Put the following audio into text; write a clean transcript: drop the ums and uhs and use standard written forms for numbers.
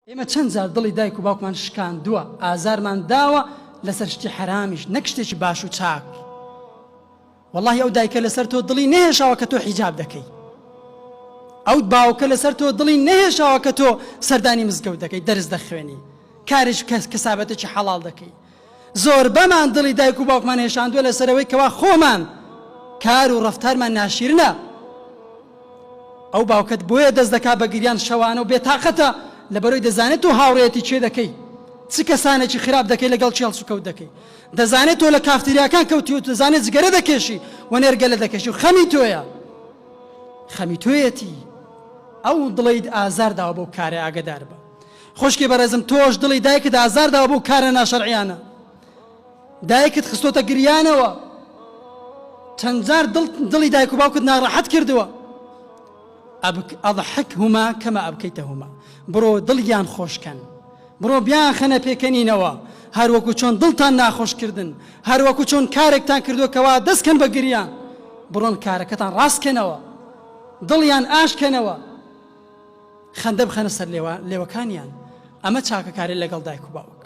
ئێمە چەند جار دڵی دایک و باوکمان شکاندووە، ئازارمان داوە لەسەر شتی حەرامیش نەک شتێکی باش و چاک. وەڵاهی ئەو دایکە لەسەر تۆ دڵی نەهێشاوە کە تۆ حیجاب دەکەی. ئەو باوکە لەسەر تۆ دڵی نەهێشاوە کە تۆ سەردانی مزگەوت دەکەی، دەرس دەخوێنی، کارێکی کەسابەتێکی حەڵاڵ دەکەی. زۆربەمان دڵی دایک و باوکمان هێشاندووە لەسەر ئەوەی کەوا خۆمان کار و ڕەفتارمان ناشیرنە. ئەو باوکەت بۆیە دەست دەکا بە گریان شەوانە و بێتاقەتە لەبەرەوەی دەزانێت تۆ هاوڕێیەتی کێ دەکەی چ کەسانێکی خراپ دەکەی لەگەڵ کێ هەڵسوکەوت دەکەی دەزانێت تۆ لە کافتریاکان کەوتی و دەزانێت جگەرە دەکێشی و نێرگەلە دەکێشی و خەمی تۆیە خەمی تۆیەتی ئەو دڵیت ئازار داوە بەو کارە ئاگدار بە خوشکی بەڕێزم تۆش دڵی دایکت ئازار داوە بەو کارە ناشەرعیانە دایکت خستۆتە گریانەوە چەند جار دڵ دڵی دایک و باوکت ناڕەحەت کردووە ئەضحکهما کەما ئەبکەیتەهما بڕۆ دڵیان خۆشکەن بڕۆ بیانخەنە پێکەنینەوە هەروەکو چۆن دڵتان ناخۆش کردن هەروەکو چۆن کارێکتان کردووە کەوا دەستکەن بە گریان بڕۆن کارەکەتان ڕاستکەنەوە دڵیان ئاشکەنەوە خەندە بخەنە سەر لێوەکانیان ئەمە چاکەکاری لەگەڵ دایک و باوک.